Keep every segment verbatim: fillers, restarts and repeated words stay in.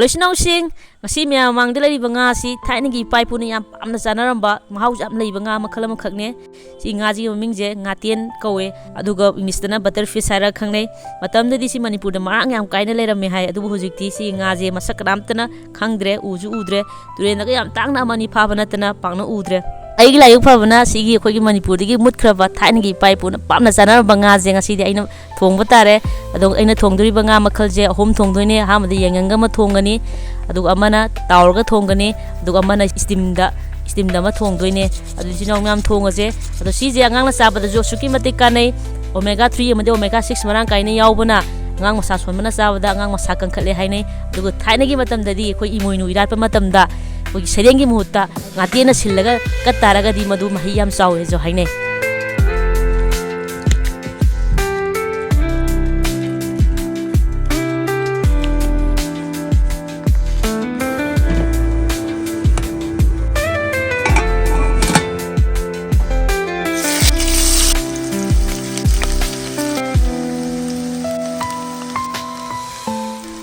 ꯂꯣꯏꯁꯤꯅꯥꯎꯁꯤꯡ, ꯉꯁꯤ ꯃꯌꯥꯝ ꯃꯃꯥꯡꯗ ꯂꯩꯔꯤꯕ ꯉꯥ ꯑꯁꯤ ꯊꯥꯏꯅꯒꯤ ꯏꯄꯥ ꯏꯄꯨꯅ ꯌꯥꯝ ꯄꯥꯝꯅ ꯆꯥꯅꯔꯝꯕ, ꯃꯍꯥꯎꯁꯨ ꯌꯥꯝ ꯂꯩꯕ ꯉꯥ ꯃꯈꯜ ꯑꯃꯈꯛꯅꯦ꯫ ꯁꯤ ꯉꯥꯁꯤꯒꯤ ꯃꯃꯤꯡꯁꯦ ꯉꯥꯇꯦꯟ ꯀꯧꯋꯦ, ꯑꯗꯨꯒ ꯏꯪꯂꯤꯁꯇꯅ butter fish ꯍꯥꯏꯔꯒ ꯈꯪꯅꯩ꯫ ꯃꯇꯝꯗꯗꯤ ꯁꯤ ꯃꯅꯤꯄꯨꯔꯗ ꯃꯔꯥꯡ ꯌꯥꯝ ꯀꯥꯏꯅ ꯂꯩꯔꯝꯃꯦ ꯍꯥꯏ, ꯑꯗꯨꯕꯨ ꯍꯧꯖꯤꯛꯇꯤ ꯁꯤ ꯉꯥꯁꯦ ꯃꯁꯛ ꯀꯅꯥꯝꯇꯅ ꯈꯪꯗ꯭ꯔꯦ, ꯎꯁꯨ ꯎꯗ꯭ꯔꯦ꯫ ꯇꯨꯔꯦꯟꯗꯒ ꯌꯥꯝ ꯇꯥꯡꯅ ꯑꯃꯅꯤ ꯐꯥꯕ ꯅꯠꯇꯅ ꯄꯥꯛꯅ ꯎꯗ꯭ꯔꯦ꯫ ꯑꯩꯒꯤ ꯂꯥꯏꯕꯛ ꯐꯕꯅ ꯁꯤꯒꯤ ꯑꯩꯈꯣꯏꯒꯤ ꯃꯅꯤꯄꯨꯔꯗꯒꯤ ꯃꯨꯠꯈ꯭ꯔꯕ ꯊꯥꯏꯅꯒꯤ ꯏꯄꯥ ꯏꯄꯨꯅ ꯄꯥꯝꯅ ꯆꯥꯅꯔꯝꯕ ꯉꯥꯁꯦ ꯉꯁꯤꯗꯤ ꯑꯩꯅ ꯊꯣꯡꯕ ꯇꯥꯔꯦ꯫ ꯑꯗꯣ ꯑꯩꯅ ꯊꯣꯡꯗꯣꯔꯤꯕ ꯉꯥ ꯃꯈꯜꯁꯦ ꯑꯍꯨꯝ ꯊꯣꯡꯗꯣꯏꯅꯦ꯫ ꯑꯍꯥꯟꯕꯗ ꯌꯥꯏꯉꯪꯒ ꯑꯃ ꯊꯣꯡꯒꯅꯤ, ꯑꯗꯨꯒ ꯑꯃꯅ ꯇꯥꯎꯔꯒ ꯊꯣꯡꯒꯅꯤ, ꯑꯗꯨꯒ ꯑꯃꯅ ꯏꯁꯇꯤꯝꯗ, ꯏꯁꯇꯤꯝꯗ ꯑꯃ ꯊꯣꯡꯗꯣꯏꯅꯦ꯫ ꯑꯗꯨ ꯏꯆꯤꯟ ꯏꯅꯥꯎ ꯃꯌꯥꯝ ꯊꯣꯡꯉꯁꯦ꯫ ꯑꯗꯣ ꯁꯤꯁꯦ ꯑꯉꯥꯡꯅ ꯆꯥꯕꯗꯁꯨ ꯑꯁꯨꯛꯀꯤ ꯃꯇꯤꯛ ꯀꯥꯟꯅꯩ꯫ Omega three ꯑꯃꯗꯤ omega six ꯃꯔꯥꯡ ꯀꯥꯏꯅ ꯌꯥꯎꯕꯅ ꯑꯉꯥꯡ ꯃꯁꯥ ꯁꯣꯟꯕꯅ ꯆꯥꯕꯗ ꯑꯉꯥꯡ ꯃꯁꯥ ꯀꯟꯈꯠꯂꯦ ꯍꯥꯏꯅꯩ꯫ ꯑꯗꯨꯒ ꯊꯥꯏꯅꯒꯤ ꯃꯇꯝꯗꯗꯤ ꯑꯩꯈꯣꯏ ꯏꯃꯣꯏꯅꯨ ꯏꯔꯥꯠꯄ ꯃꯇꯝꯗ ꯑꯩꯈꯣꯏꯒꯤ ꯁꯔꯦꯡꯒꯤ ꯃꯍꯨꯠꯇ ꯉꯥꯇꯦꯟꯅ ꯁꯤꯜꯂꯒ ꯀꯠ ꯇꯥꯔꯒꯗꯤ ꯃꯗꯨ ꯃꯍꯩ ꯌꯥꯝ ꯆꯥꯎꯋꯦꯁꯨ ꯍꯥꯏꯅꯩ꯫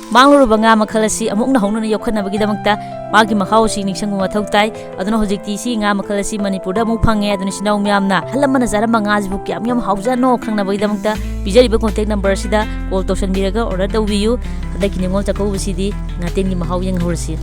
ꯃꯥꯡꯂꯨꯔꯕ ꯉꯥ ꯃꯈꯜ ꯑꯁꯤ ꯑꯃꯨꯛ ꯅꯧꯍꯧꯅꯅ ꯌꯣꯛꯈꯠꯅꯕꯒꯤꯗꯃꯛꯇ ꯃꯥꯒꯤ ꯃꯍꯥꯎ ꯑꯁꯤ ꯅꯤꯡꯁꯤꯡꯕ ꯃꯊꯧ ꯇꯥꯏ꯫ ꯑꯗꯨꯅ ꯍꯧꯖꯤꯛꯇꯤ ꯁꯤ ꯉꯥ ꯃꯈꯜ ꯑꯁꯤ ꯃꯅꯤꯄꯨꯔꯗ ꯑꯃꯨꯛ ꯐꯪꯉꯦ꯫ ꯑꯗꯨꯅ ꯏꯆꯤꯟ ꯏꯅꯥꯎ ꯃꯌꯥꯝꯅ ꯑꯍꯜ ꯂꯃꯟꯅ ꯆꯥꯔꯝꯕ ꯉꯥꯁꯤꯕꯨ ꯀꯌꯥꯝ ꯌꯥꯝ ꯍꯥꯎꯖꯥꯠꯅꯣ ꯈꯪꯅꯕꯒꯤꯗꯃꯛꯇ ꯄꯤꯖꯔꯤꯕ contact number ꯑꯁꯤꯗ call ꯇꯧꯁꯟꯕꯤꯔꯒ order ꯇꯧꯕꯤꯌꯨ꯫ ꯍꯟꯗꯛꯀꯤ ꯅꯤꯉꯣꯜ ꯆꯥꯛꯀꯧꯕꯁꯤꯗꯤ ꯉꯥꯇꯦꯟꯒꯤ ꯃꯍꯥꯎ ꯌꯦꯡꯍꯧꯔꯁꯤ꯫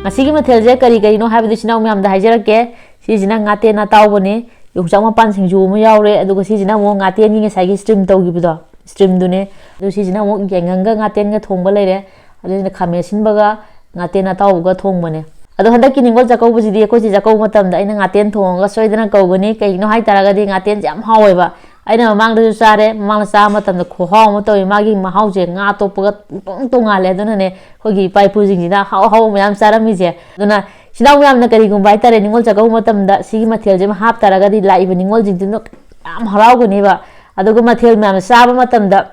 ꯑꯁꯤꯒꯤ ꯃꯊꯦꯜꯁꯦ ꯀꯔꯤ ꯀꯔꯤꯅꯣ ꯍꯥꯏꯕꯗꯨ ꯏꯆꯤꯟ ꯏꯅꯥꯎ ꯃꯌꯥꯝꯗ ꯍꯥꯏꯖꯔꯛꯀꯦ꯫ ꯁꯤꯁꯤꯅ ꯉꯥꯇꯦꯟ ꯑꯇꯥꯎꯕꯅꯦ, ꯌꯣꯡꯆꯥꯛ ꯃꯄꯥꯟ ꯁꯤꯡꯖꯨ ꯑꯃ ꯌꯥꯎꯔꯦ, ꯑꯗꯨꯒ ꯁꯤꯁꯤꯅ ꯑꯃꯨꯛ ꯉꯥꯇꯦꯟꯒꯤ ꯉꯁꯥꯏꯒꯤ steam ꯇꯧꯈꯤꯕꯗꯣ, steamꯗꯨꯅꯦ꯫ ꯑꯗꯨ ꯁꯤꯁꯤꯅ ꯑꯃꯨꯛ ꯌꯥꯏꯉꯪꯒ ꯉꯥꯇꯦꯟꯒ ꯊꯣꯡꯕ ꯂꯩꯔꯦ, ꯑꯗꯨꯁꯤꯅ ꯈꯥꯃꯦꯟ ꯑꯁꯤꯟꯕꯒ ꯉꯥꯇꯦꯟ ꯑꯇꯥꯎꯕꯒ ꯊꯣꯡꯕꯅꯦ꯫ ꯑꯗꯣ ꯍꯟꯗꯛꯀꯤ ꯅꯤꯉꯣꯜ ꯆꯥꯛꯀꯧꯕꯁꯤꯗꯤ ꯑꯩꯈꯣꯏꯁꯦ ꯆꯥꯛꯀꯧꯕ ꯃꯇꯝꯗ ꯑꯩꯅ ꯉꯥꯇꯦꯟ ꯊꯣꯡꯉꯒ ꯁꯣꯏꯗꯅ ꯀꯧꯒꯅꯤ꯫ ꯀꯩꯒꯤꯅꯣ ꯍꯥꯏꯇꯥꯔꯒꯗꯤ ꯉꯥꯇꯦꯟꯁꯦ ꯌꯥꯝ ꯍꯥꯎꯋꯦꯕ꯫ ꯑꯩꯅ ꯃꯃꯥꯡꯗꯁꯨ ꯆꯥꯔꯦ, ꯃꯃꯥꯡꯗ ꯆꯥꯕ ꯃꯇꯝꯗ ꯈꯨꯍꯥꯎ ꯑꯃ ꯇꯧꯋꯤ, ꯃꯥꯒꯤ ꯃꯍꯥꯎꯁꯦ ꯉꯥ ꯑꯇꯣꯞꯄꯒ ꯄꯨꯡꯇꯣꯡ ꯇꯣꯡꯉꯥꯜꯂꯦ꯫ ꯑꯗꯨꯅꯅꯦ ꯑꯩꯈꯣꯏꯒꯤ ꯏꯄꯥ ꯏꯄꯨꯁꯤꯡꯁꯤꯅ ꯑꯍꯥꯎ ꯑꯍꯥꯎꯕ ꯃꯌꯥꯝ ꯆꯥꯔꯝꯃꯤꯁꯦ꯫ ꯑꯗꯨꯅ ꯏꯆꯤꯟ ꯏꯅꯥꯎ ꯃꯌꯥꯝꯅ ꯀꯔꯤꯒꯨꯝꯕ ꯍꯥꯏꯇꯥꯔꯦ, ꯅꯤꯉꯣꯜ ꯆꯥꯛꯀꯧꯕ ꯃꯇꯝꯗ ꯁꯤꯒꯤ ꯃꯊꯦꯜꯁꯦ ꯑꯃ ꯍꯥꯞꯇꯥꯔꯒꯗꯤ ꯂꯥꯛꯏꯕ ꯅꯤꯉꯣꯜꯁꯤꯡꯗꯨꯅ ꯌꯥꯝ ꯍꯔꯥꯎꯒꯅꯦꯕ꯫ ꯑꯗꯨꯒ ꯃꯊꯦꯜ ꯃꯌꯥꯝꯁꯦ ꯆꯥꯕ ꯃꯇꯝꯗ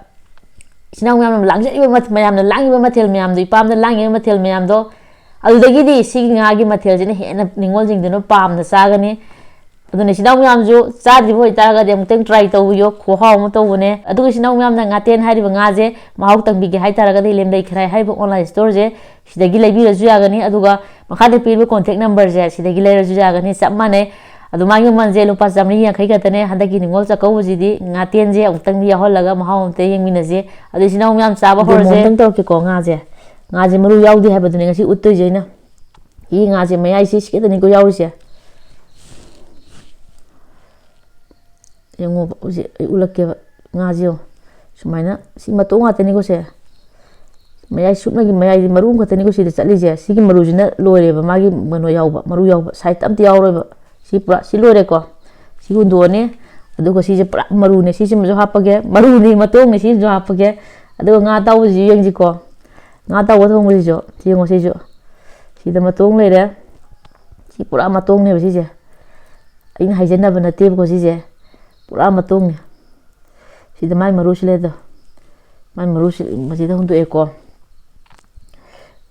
ꯏꯆꯤꯟ ꯏꯅꯥꯎ ꯃꯌꯥꯝꯅ ꯂꯥꯡꯖꯔꯤꯕ ꯃꯊ-, ꯃꯌꯥꯝꯅ ꯂꯥꯡꯉꯤꯕ ꯃꯊꯦꯜ ꯃꯌꯥꯝꯗꯣ, ꯏꯄꯥꯝꯗ ꯂꯥꯡꯉꯤꯕ ꯃꯊꯦꯜ ꯃꯌꯥꯝꯗꯣ, ꯑꯗꯨꯗꯒꯤꯗꯤ ꯁꯤꯒꯤ ꯉꯥꯒꯤ ꯃꯊꯦꯜꯁꯤꯅ ꯍꯦꯟꯅ ꯅꯤꯉꯣꯜꯁꯤꯡꯗꯨꯅ ꯄꯥꯝꯅ ꯆꯥꯒꯅꯤ꯫ ꯑꯗꯨꯅ ꯏꯆꯤꯟ ꯏꯅꯥꯎ ꯃꯌꯥꯝꯁꯨ ꯆꯥꯗ꯭ꯔꯤꯕ ꯑꯣꯏꯇꯥꯔꯒꯗꯤ ꯑꯃꯨꯛꯇꯪ try ꯇꯧꯕꯤꯌꯣ, ꯈꯨꯍꯥꯎ ꯑꯃ ꯇꯧꯕꯅꯦ꯫ ꯑꯗꯨꯒ ꯏꯆꯤꯟ ꯏꯅꯥꯎ ꯃꯌꯥꯝꯅ ꯉꯥꯇꯦꯟ ꯍꯥꯏꯔꯤꯕ ꯉꯥꯁꯦ ꯃꯍꯥꯎ ꯇꯪꯕꯤꯒꯦ ꯍꯥꯏꯇꯥꯔꯒꯗꯤ ꯂꯦꯝꯂꯩ ꯈꯔꯥꯏ ꯍꯥꯏꯔꯤꯕ online storeꯁꯦ ꯁꯤꯗꯒꯤ ꯂꯩꯕꯤꯔꯁꯨ ꯌꯥꯒꯅꯤ꯫ ꯑꯗꯨꯒ ꯃꯈꯥꯗ ꯄꯤꯔꯤꯕ contact numberꯁꯦ ꯁꯤꯗꯒꯤ ꯂꯩꯔꯁꯨ ꯌꯥꯒꯅꯤ, ꯆꯞ ꯃꯥꯟꯅꯩ꯫ ꯑꯗꯨ ꯃꯥꯒꯤ ꯃꯃꯜꯁꯦ ꯂꯨꯄꯥ ꯆꯥꯃꯔꯤ ꯌꯥꯡꯈꯩ ꯈꯛꯇꯅꯦ꯫ ꯍꯟꯗꯛꯀꯤ ꯅꯤꯉꯣꯜ ꯆꯥꯛꯀꯧꯕꯁꯤꯗꯤ ꯉꯥꯇꯦꯟꯁꯦ ꯑꯃꯨꯛꯇꯪꯗꯤ ꯌꯥꯎꯍꯜꯂꯒ ꯃꯍꯥꯎ ꯑꯃꯇ ꯌꯦꯡꯃꯤꯟꯅꯁꯦ꯫ ꯑꯗꯨ ꯏꯆꯤꯟ ꯏꯅꯥꯎ ꯃꯌꯥꯝ ꯆꯥꯕ demo ꯍꯧꯔꯁꯦ꯫ ꯑꯝꯇꯪ ꯇꯧꯔꯛꯀꯦꯀꯣ꯫ ꯉꯥꯁꯦ, ꯉꯥꯁꯦ ꯃꯔꯨ ꯌꯥꯎꯗꯦ ꯍꯥꯏꯕꯗꯨꯅꯦ ꯉꯁꯤ ꯎꯠꯇꯣꯏꯁꯦ ꯑꯩꯅ꯫ ꯁꯤ ꯉꯥꯁꯦ ꯃꯌꯥꯏꯁꯦ ꯁꯤ ꯈꯛꯇꯅꯤꯀꯣ ꯌꯥꯎꯔꯤꯁꯦ꯫ ꯌꯦꯡꯉꯣꯕ, ꯍꯧꯖꯤꯛ ꯑꯩ ꯎꯠꯂꯛꯀꯦꯕ꯫ ꯉꯥꯁꯦ ꯌꯦꯡꯉꯣ, ꯁꯨꯃꯥꯏꯅ ꯁꯤ ꯃꯇꯣꯡ ꯉꯥꯛꯇꯅꯤꯀꯣ ꯁꯦ꯫ ꯃꯌꯥꯏ ꯁꯨꯞꯅꯒꯤ ꯃꯌꯥꯏꯗꯤ ꯃꯔꯨ ꯑꯃꯈꯛꯇꯅꯤꯀꯣ ꯁꯤꯗ ꯆꯠꯂꯤꯁꯦ꯫ ꯁꯤꯒꯤ ꯃꯔꯨꯁꯤꯅ ꯂꯣꯏꯔꯦꯕ, ꯃꯥꯒꯤ ꯀꯩꯅꯣ ꯌꯥꯎꯕ, ꯃꯔꯨ ꯌꯥꯎꯕ, sideꯇ ꯑꯝꯇ ꯌꯥꯎꯔꯣꯏꯕ꯫ ꯁꯤ ꯄꯨꯔꯥ ꯁꯤ ꯂꯣꯏꯔꯦꯀꯣ꯫ ꯁꯤ ꯍꯨꯟꯗꯣꯛꯑꯅꯤ꯫ ꯑꯗꯨꯒ ꯁꯤꯁꯦ ꯄꯨꯔꯥ ꯃꯔꯨꯅꯦ, ꯁꯤꯁꯤꯃꯁꯨ ꯍꯥꯞꯄꯒꯦ꯫ ꯃꯔꯨꯅꯤ, ꯃꯇꯣꯡꯅꯤ, ꯁꯤꯁꯤꯁꯨ ꯍꯥꯞꯄꯒꯦ꯫ ꯑꯗꯨꯒ ꯉꯥ ꯑꯇꯥꯎꯕꯁꯤꯁꯨ ꯌꯦꯡꯁꯤꯀꯣ꯫ ꯉꯥ ꯑꯇꯥꯎꯕ ꯊꯣꯡꯕꯁꯤꯁꯨ ꯌꯦꯡꯉꯣ꯫ ꯁꯤꯁꯨ ꯁꯤꯗ ꯃꯇꯣꯡ ꯂꯩꯔꯦ꯫ ꯁꯤ ꯄꯨꯔꯥ ꯃꯇꯣꯡꯅꯦꯕ ꯁꯤꯁꯦ꯫ ꯑꯩꯅ ꯍꯥꯏꯖꯟꯅꯕ ꯅꯠꯇꯦꯕꯀꯣ ꯁꯤꯁꯦ, ꯄꯨꯔꯥ ꯃꯇꯣꯡꯅꯦ꯫ ꯁꯤꯗ ꯃꯥꯏ ꯃꯔꯨꯁꯤ ꯂꯩꯗꯣ, ꯃꯥꯏ ꯃꯔꯨꯁꯤ ꯃꯁꯤꯗ ꯍꯨꯟꯗꯣꯛꯑꯦꯀꯣ꯫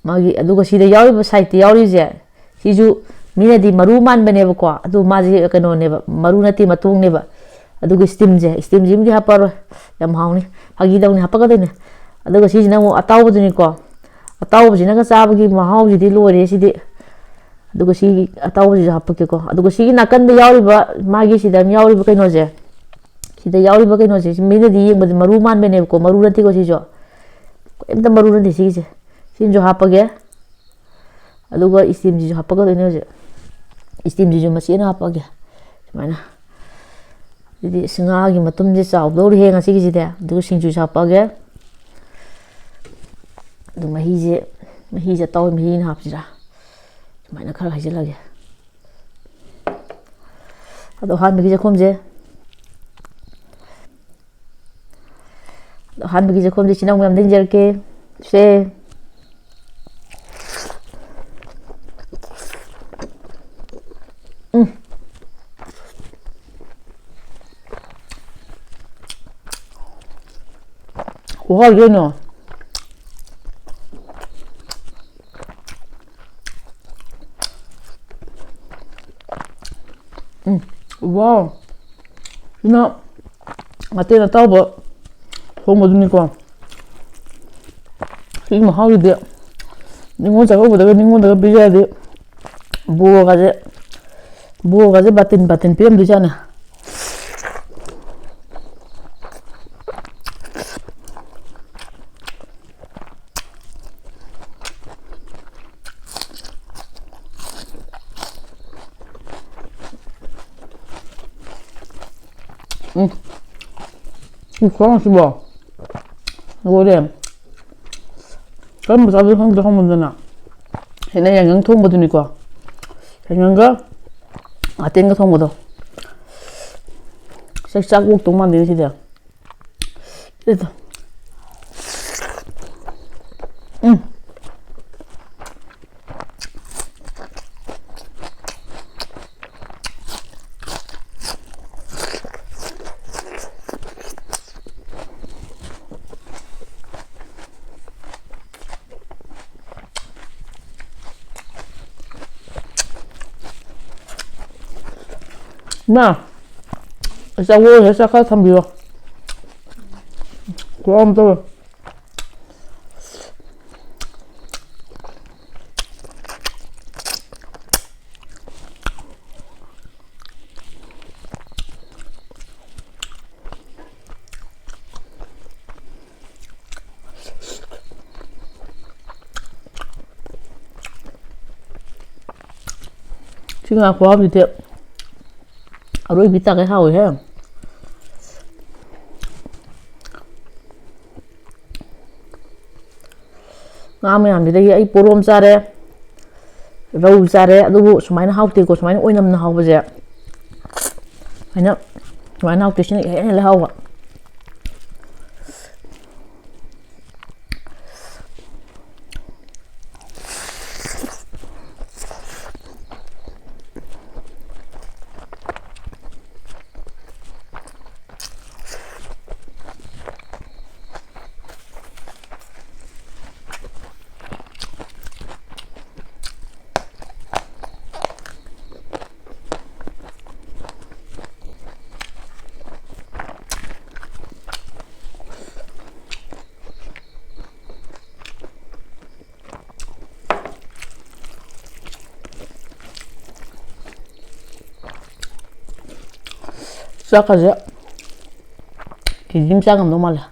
ꯃꯥꯒꯤ, ꯑꯗꯨꯒ ꯁꯤꯗ ꯌꯥꯎꯔꯤꯕ, sideꯇ ꯌꯥꯎꯔꯤꯁꯦ, ꯁꯤꯁꯨ ꯃꯤꯅꯗꯤ ꯃꯔꯨ ꯃꯥꯟꯕꯅꯦꯕꯀꯣ, ꯑꯗꯨ ꯃꯥꯁꯦ ꯀꯩꯅꯣꯅꯦꯕ, ꯃꯔꯨ ꯅꯠꯇꯦ, ꯃꯇꯣꯡꯅꯦꯕ꯫ ꯑꯗꯨꯒ steamꯁꯦ, steamꯁꯤꯃꯗꯤ ꯍꯥꯞꯄꯔꯣꯏ, ꯌꯥꯝ ꯍꯥꯎꯅꯤ, ꯐꯥꯒꯤ ꯇꯧꯅꯤ, ꯍꯥꯞꯄꯛꯀꯗꯣꯏꯅꯦ꯫ ꯑꯗꯨꯒ ꯁꯤꯁꯤꯅ ꯑꯃꯨꯛ ꯑꯇꯥꯎꯕꯗꯨꯅꯤꯀꯣ, ꯑꯇꯥꯎꯕꯁꯤꯅꯒ ꯆꯥꯕꯒꯤ ꯃꯍꯥꯎꯁꯤꯗꯤ ꯂꯣꯏꯔꯦ ꯁꯤꯗꯤ꯫ ꯑꯗꯨꯒ ꯁꯤꯒꯤ ꯑꯇꯥꯎꯕꯁꯤꯁꯨ ꯍꯥꯞꯄꯛꯀꯦꯀꯣ꯫ ꯑꯗꯨꯒ ꯁꯤꯒꯤ ꯅꯥꯀꯟꯗ ꯌꯥꯎꯔꯤꯕ, ꯃꯥꯒꯤ ꯁꯤꯗ ꯑꯃ ꯌꯥꯎꯔꯤꯕ ꯀꯩꯅꯣꯁꯦ, ꯁꯤꯗ ꯌꯥꯎꯔꯤꯕ ꯀꯩꯅꯣꯁꯦ, ꯁꯤ ꯃꯤꯅꯗꯤ ꯌꯦꯡꯕꯗ ꯃꯔꯨ ꯃꯥꯟꯕꯅꯦꯕꯀꯣ, ꯃꯔꯨ ꯅꯠꯇꯦꯀꯣ ꯁꯤꯁꯨ, ꯀꯔꯤꯝꯇ ꯃꯔꯨ ꯅꯠꯇꯦ ꯁꯤꯒꯤꯁꯦ꯫ ꯁꯤꯅꯁꯨ ꯍꯥꯞꯄꯒꯦ꯫ ꯑꯗꯨꯒ steamꯁꯤꯁꯨ ꯍꯥꯞꯄꯛꯀꯗꯣꯏꯅꯦ ꯍꯧꯖꯤꯛ꯫ Steamꯁꯤꯁꯨ ꯃꯆꯦꯠ ꯑꯃ ꯍꯥꯞꯄꯛꯑꯒꯦ꯫ ꯁꯨꯃꯥꯏꯅ꯫ ꯑꯗꯨꯗꯤ ꯁꯤ ꯉꯥꯒꯤ ꯃꯇꯨꯝꯁꯦ ꯆꯥꯎꯗꯧꯔꯤꯍꯦ ꯉꯁꯤꯒꯤꯁꯤꯗꯤ꯫ ꯑꯗꯨꯒ ꯁꯤꯡꯖꯨꯁꯨ ꯍꯥꯞꯄꯛꯑꯒꯦ꯫ ꯑꯗꯨ ꯃꯍꯤꯁꯦ, ꯃꯍꯤꯁꯦ ꯑꯇꯥꯎꯕ ꯃꯍꯤ ꯑꯣꯏꯅ ꯍꯥꯞꯁꯤꯔꯥ? ꯁꯨꯃꯥꯏꯅ ꯈꯔ ꯍꯩꯖꯤꯜꯂꯒꯦ꯫ ꯑꯗꯣ ꯑꯍꯥꯟꯕꯒꯤ ꯆꯥꯛꯈꯨꯝꯁꯦ, ꯑꯍꯥꯟꯕꯒꯤ ꯆꯥꯛꯈꯨꯝꯁꯦ ꯏꯆꯤꯟ ꯏꯅꯥꯎ ꯃꯌꯥꯝꯗ ꯏꯟꯖꯔꯛꯀꯦ꯫ ꯁꯦ꯫ ꯎꯝ꯫ ꯈꯨꯍꯥꯎꯗꯤ ꯀꯩꯅꯣ꯫ ꯎꯝ꯫ ꯋꯥꯎ꯫ ꯁꯤꯅ ꯉꯥꯇꯦꯟ ꯑꯇꯥꯎꯕ ꯊꯣꯡꯕꯗꯨꯅꯤꯀꯣ꯫ ꯁꯤꯒꯤ ꯃꯍꯥꯎꯁꯤꯗꯤ ꯅꯤꯉꯣꯜ ꯆꯥꯛꯀꯧꯕꯗꯒ ꯅꯤꯉꯣꯜꯗꯒ ꯄꯤꯖꯔꯗꯤ ꯕꯣꯔꯒꯁꯦ, ꯕꯣꯔꯒꯁꯦ ꯕꯥꯇꯤꯟ ꯕꯥꯇꯤꯟ ꯄꯤꯔꯝꯗꯣꯏꯖꯥꯠꯅꯤ꯫ ꯎꯝ꯫ ꯁꯤ ꯈꯨꯍꯥꯎꯁꯤꯕꯣ꯫ ꯂꯣꯏꯔꯦ꯫ ꯀꯔꯝꯕ ꯆꯥꯗꯣꯏꯅꯣ ꯈꯪꯗꯦ ꯍꯥꯎꯃꯟꯗꯅ꯫ ꯁꯤꯅ ꯌꯥꯏꯉꯪ ꯊꯣꯡꯕꯗꯨꯅꯤꯀꯣ꯫ ꯌꯥꯏꯉꯪꯒ ꯉꯥꯇꯦꯟꯒ ꯊꯣꯡꯕꯗꯣ꯫ ꯆꯥꯛ, ꯆꯥꯛ ꯑꯣꯛꯇꯧ ꯃꯥꯟꯗꯦꯅꯦ ꯁꯤꯗꯤ꯫ ꯁꯤꯗ꯫ ꯎꯝ꯫ ꯏꯃꯥ, ꯑꯆꯥꯄꯣꯠ ꯆꯥꯛ ꯈꯔ ꯊꯝꯕꯤꯔꯣ꯫ ꯈꯨꯍꯥꯎ ꯑꯃ ꯇꯧꯋꯦ꯫ ꯁꯤ ꯉꯥ ꯈꯨꯍꯥꯎꯁꯤꯗꯤ ꯑꯔꯣꯏꯕꯤ ꯇꯥꯒꯩ ꯍꯥꯎꯋꯤꯍꯦ꯫ ꯉꯥ ꯃꯌꯥꯝꯁꯤꯗꯒꯤ ꯑꯩ ꯄꯣꯔꯣꯝ ꯆꯥꯔꯦ, ꯔꯧ ꯆꯥꯔꯦ, ꯑꯗꯨꯕꯨ ꯁꯨꯃꯥꯏꯅ ꯍꯥꯎꯇꯦꯀꯣ꯫ ꯁꯨꯃꯥꯏꯅ ꯑꯣꯏꯅꯝꯅ ꯍꯥꯎꯕꯁꯦ, ꯁꯨꯃꯥꯏꯅ, ꯁꯨꯃꯥꯏꯅ ꯍꯥꯎꯇꯦ꯫ ꯁꯤꯅ ꯏꯍꯦꯟ ꯍꯦꯜꯂꯦ ꯍꯥꯎꯕ꯫ ꯆꯥꯛꯀꯁꯦ ꯀꯦ ꯖꯤ ꯑꯃ ꯆꯥ ꯉꯝꯗꯧ ꯃꯥꯜꯂꯦ꯫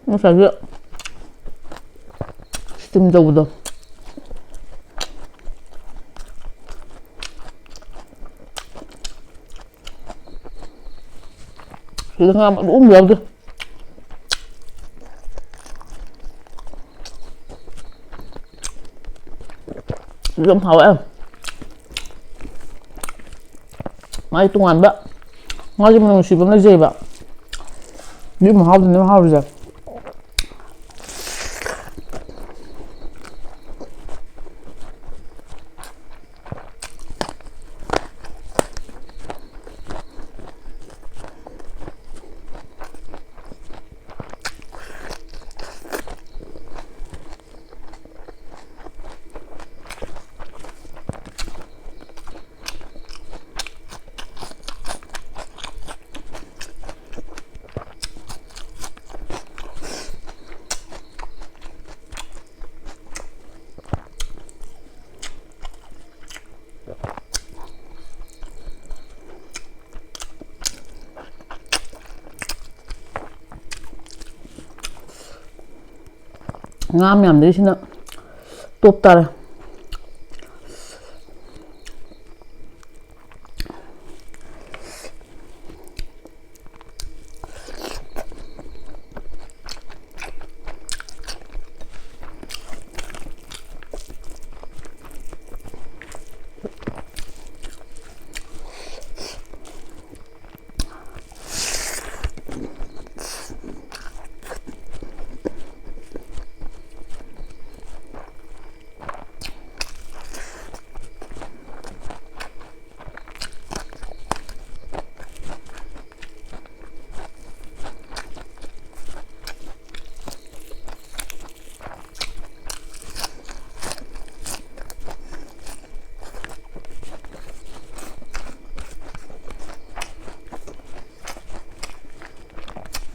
ꯉꯁꯥꯏꯒꯤ steam ꯇꯧꯕꯗꯣ꯫ ꯁꯤꯗ ꯉꯥ ꯃꯔꯨ ꯑꯃ ꯌꯥꯎꯗꯦ꯫ ꯌꯥꯝ ꯍꯥꯎꯋꯦ꯫ ꯃꯥꯒꯤ ꯇꯣꯉꯥꯟꯕ ꯉꯥꯒꯤ ꯃꯅꯝ ꯅꯨꯡꯁꯤꯕ ꯑꯃ ꯂꯩꯖꯩꯕ꯫ ꯑꯗꯨꯒꯤ ꯃꯍꯥꯎꯗꯨꯅꯦꯕ ꯍꯥꯎꯔꯤꯁꯦ꯫ ꯉꯥ ꯃꯌꯥꯝꯗꯒꯤ ꯁꯤꯅ ꯇꯣꯞ ꯇꯥꯔꯦ꯫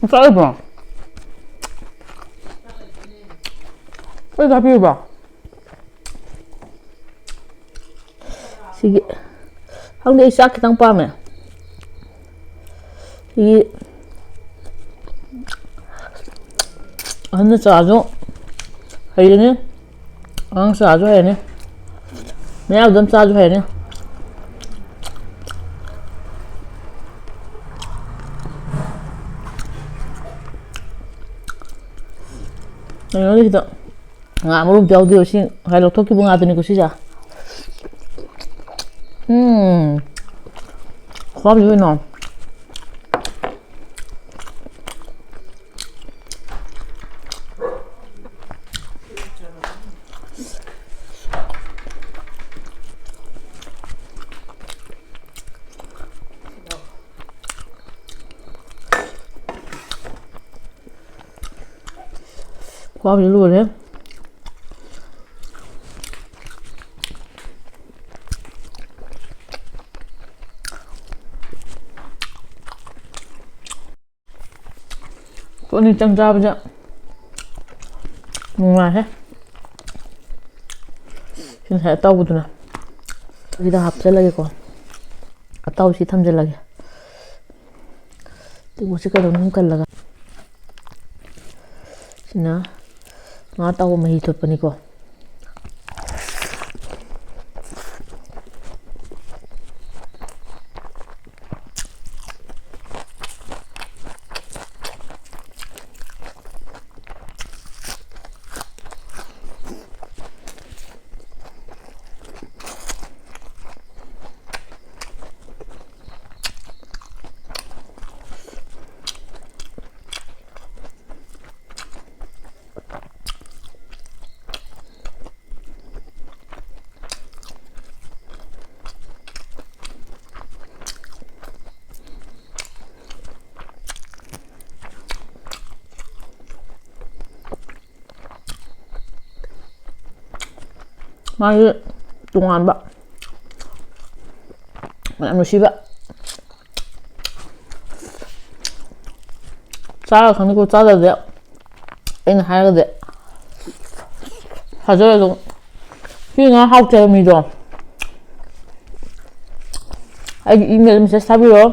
ꯆꯥꯔꯤꯕ꯭ꯔꯣ? ꯑꯩ ꯍꯥꯞꯄꯤꯔꯨꯕ? ꯁꯤꯒꯤ, ꯈꯪꯗꯦ, ꯑꯩ ꯆꯥꯛ ꯈꯤꯇꯪ ꯄꯥꯝꯃꯦ꯫ ꯁꯤꯒꯤ ꯑꯍꯟꯅ ꯆꯥꯁꯨ ꯍꯩꯔꯅꯤ, ꯑꯉꯥꯡ ꯆꯥꯁꯨ ꯍꯩꯔꯅꯤ, ꯃꯌꯥꯝ ꯑꯗꯨꯝ ꯆꯥꯁꯨ ꯍꯩꯔꯅꯤ꯫ ꯀꯩꯅꯣꯅꯦ ꯁꯤꯗ꯫ ꯉꯥ ꯃꯔꯨ ꯑꯝꯇ ꯌꯥꯎꯗꯦꯕ꯫ ꯁꯤ ꯉꯁꯥꯏ ꯂꯧꯊꯣꯛꯈꯤꯕ ꯉꯥꯗꯨꯅꯤꯀꯣ ꯁꯤꯁꯦ꯫ ꯎꯝ꯫ ꯈꯨꯍꯥꯎꯁꯤ ꯀꯩꯅꯣ꯫ ꯈꯨꯍꯥꯎꯁꯤ ꯂꯣꯏꯔꯦ꯫ ꯄꯣꯠ ꯑꯅꯤ ꯆꯪ ꯆꯥꯕꯁꯦ ꯅꯨꯡꯉꯥꯏꯍꯦ꯫ ꯁꯤ ꯉꯁꯥꯏ ꯑꯇꯥꯎꯕꯗꯨꯅ ꯁꯤꯗ ꯍꯥꯞꯆꯜꯂꯒꯦꯀꯣ꯫ ꯑꯇꯥꯎꯁꯤ ꯊꯝꯖꯜꯂꯒꯦ꯫ ꯎꯁꯤ ꯀꯩꯗꯧꯅꯤ ꯀꯜꯂꯒ꯫ ꯁꯤꯅ ꯉꯥ ꯑꯇꯥꯎꯕ ꯃꯍꯤ ꯊꯣꯠꯄꯅꯤꯀꯣ꯫ ꯃꯥꯒꯤ ꯇꯣꯉꯥꯟꯕ ꯃꯅꯝ ꯅꯨꯡꯁꯤꯕ꯫ ꯆꯥꯔ ꯈꯪꯅꯤꯀꯣ, ꯆꯥꯗꯕꯗꯤ ꯑꯩꯅ ꯍꯥꯏꯔꯒꯗꯤ ꯊꯥꯖꯔꯣꯏ ꯑꯗꯨꯝ꯫ ꯁꯤ ꯉꯥ ꯍꯥꯎꯇꯦ ꯍꯥꯏꯕ ꯃꯤꯗꯣ ꯑꯩꯒꯤ email message ꯊꯥꯕꯤꯔꯣ꯫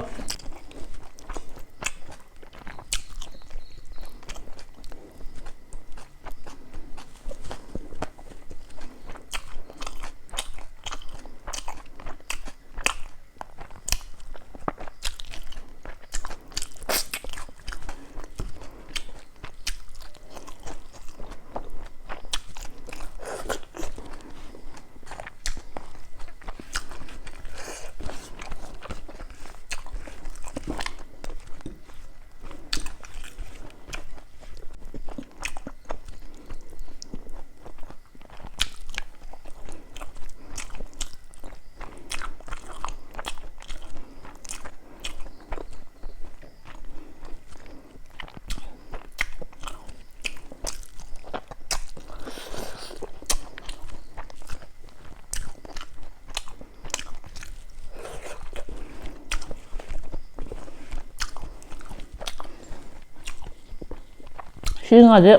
ꯁꯤ ꯉꯥꯁꯦ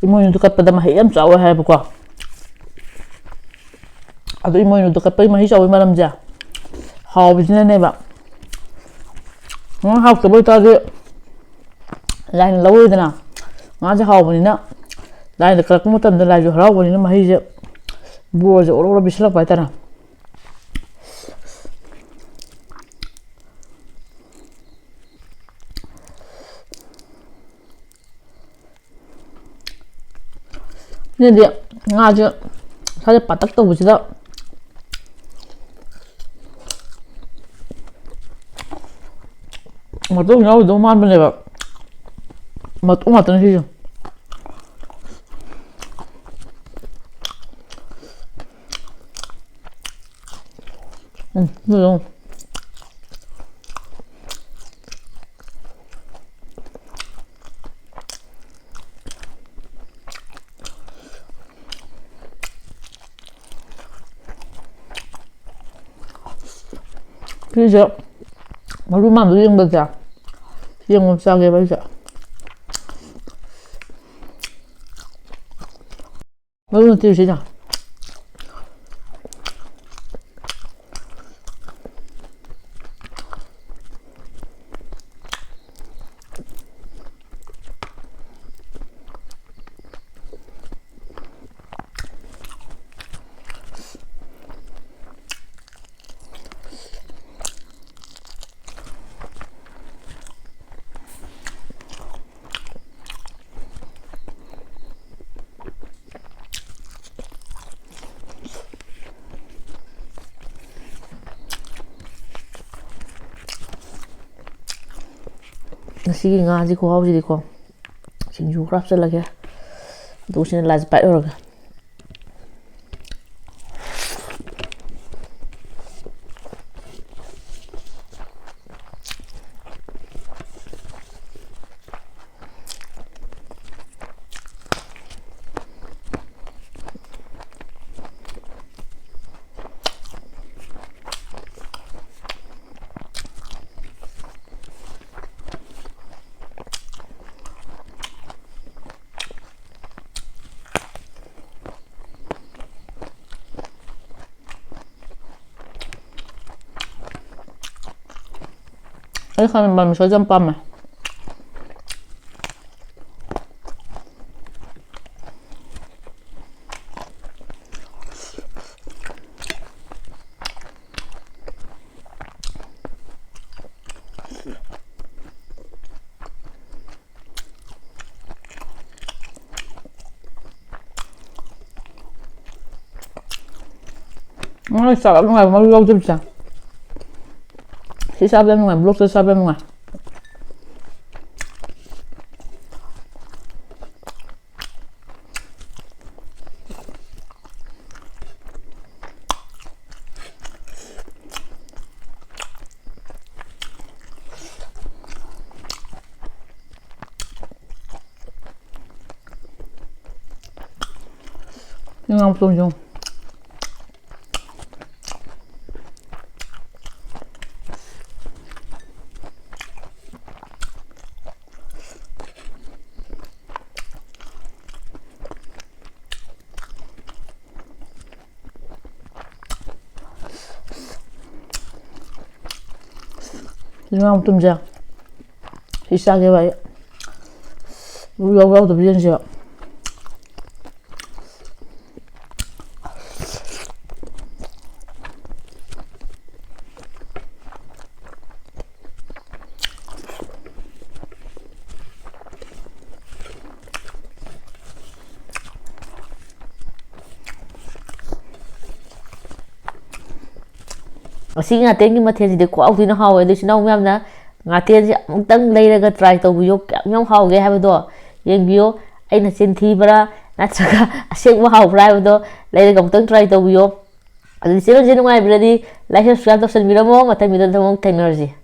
ꯏꯃꯣꯏꯅꯨꯗ ꯀꯠꯄꯗ ꯃꯍꯩ ꯌꯥꯝ ꯆꯥꯎꯋꯦ ꯍꯥꯏꯌꯦꯕꯀꯣ꯫ ꯑꯗꯣ ꯏꯃꯣꯏꯅꯨꯗ ꯀꯠꯄꯒꯤ ꯃꯍꯩ ꯆꯥꯎꯕꯒꯤ ꯃꯔꯝꯁꯦ ꯍꯥꯎꯕꯁꯤꯅꯅꯦꯕ꯫ ꯉꯥ ꯍꯥꯎꯇꯕ ꯑꯣꯏꯇꯥꯔꯗꯤ ꯂꯥꯏꯅ ꯂꯧꯔꯣꯏꯗꯅ꯫ ꯉꯥꯁꯦ ꯍꯥꯎꯕꯅꯤꯅ, ꯂꯥꯏꯗ ꯀꯠꯂꯛꯄ ꯃꯇꯝꯗ ꯂꯥꯏꯁꯨ ꯍꯔꯥꯎꯕꯅꯤꯅ ꯃꯍꯩꯁꯦ, ꯕꯣꯔꯁꯦ ꯑꯣꯔꯣ ꯑꯣꯔꯣ ꯄꯤꯁꯤꯜꯂꯛꯄ ꯍꯥꯏꯇꯥꯔꯦ꯫ ꯁꯤꯅꯗꯤ ꯉꯥꯁꯦ ꯏꯁꯥꯁꯦ ꯄꯥꯇꯛ ꯇꯧꯕꯁꯤꯗ ꯃꯇꯣꯡ ꯌꯥꯎꯔꯣꯏꯗꯧ ꯃꯥꯟꯕꯅꯦꯕ꯫ ꯃꯇꯣꯡ ꯉꯥꯛꯇꯅꯦ ꯁꯤꯁꯦ꯫ ꯎꯝ, ꯑꯗꯨꯗꯣ꯫ ꯁꯤꯁꯦ ꯃꯔꯨ ꯃꯥꯟꯕ ꯌꯦꯡꯕꯁꯦ, ꯌꯦꯡꯉꯣ, ꯆꯥꯒꯦꯕ ꯑꯩꯁꯦ꯫ ꯃꯔꯨ ꯅꯠꯇꯦ ꯁꯤꯅ꯫ ꯉꯁꯤꯒꯤ ꯉꯥꯁꯤ ꯈꯨꯍꯥꯎꯁꯤꯗꯤꯀꯣ, ꯁꯤꯡꯖꯨ ꯈꯔ ꯍꯥꯞꯆꯤꯜꯂꯒꯦ, ꯑꯗꯨꯒ ꯁꯤꯅ ꯂꯥꯁ ꯕꯥꯏꯠ ꯑꯣꯏꯔꯒꯦ꯫ ꯑꯩ ꯈꯥꯃꯦꯟ ꯄꯥꯟ ꯃꯁꯣꯏꯁꯦ ꯌꯥꯝ ꯄꯥꯝꯃꯦ꯫ ꯃꯣꯏ ꯆꯥꯕ ꯌꯥꯝ ꯅꯨꯡꯉꯥꯏꯕ, ꯃꯔꯨ ꯌꯥꯎꯗꯕꯤꯁꯦ꯫ ꯁꯤ ꯆꯥꯕ ꯌꯥꯝ ꯅꯨꯡꯉꯥꯏ, ꯕ꯭ꯂꯣꯛꯁꯦ ꯆꯥꯕ ꯌꯥꯝ ꯅꯨꯡꯉꯥꯏ꯫ ꯉꯥ ꯃꯇꯣꯡꯁꯨ꯫ ꯉꯥ ꯃꯇꯨꯝꯁꯦ ꯁꯤ ꯆꯥꯒꯦꯕ ꯑꯩ꯫ ꯃꯔꯨ ꯌꯥꯎꯕ ꯌꯥꯎꯗꯕ ꯌꯦꯡꯁꯦꯕ꯫ ꯉꯁꯤꯒꯤ ꯉꯥꯇꯦꯟꯒꯤ ꯃꯊꯦꯜꯁꯤꯗꯤ ꯈꯨꯍꯥꯎ ꯊꯤꯅ ꯍꯥꯎꯋꯦ꯫ ꯑꯗꯨ ꯏꯆꯤꯟ ꯏꯅꯥꯎ ꯃꯌꯥꯝꯅ ꯉꯥꯇꯦꯟꯁꯦ ꯑꯃꯨꯛꯇꯪ ꯂꯩꯔꯒ try ꯇꯧꯕꯤꯌꯨ, ꯀꯌꯥꯝ ꯌꯥꯝ ꯍꯥꯎꯒꯦ ꯍꯥꯏꯕꯗꯣ ꯌꯦꯡꯕꯤꯌꯨ꯫ ꯑꯩꯅ ꯆꯤꯟ ꯊꯤꯕ꯭ꯔꯥ ꯅꯠꯇ꯭ꯔꯒ ꯑꯁꯦꯡꯕ ꯍꯥꯎꯕ꯭ꯔꯥ ꯍꯥꯏꯕꯗꯣ ꯂꯩꯔꯒ ꯑꯃꯨꯛꯇꯪ try ꯇꯧꯕꯤꯌꯨ꯫ ꯑꯗꯨꯗꯤ channelꯁꯦ ꯅꯨꯡꯉꯥꯏꯕꯤꯔꯗꯤ like, subscribe ꯇꯧꯁꯟꯕꯤꯔꯝꯃꯣ꯫ ꯃꯊꯪ videoꯗ ꯑꯃꯨꯛ ꯊꯦꯡꯅꯔꯁꯤ꯫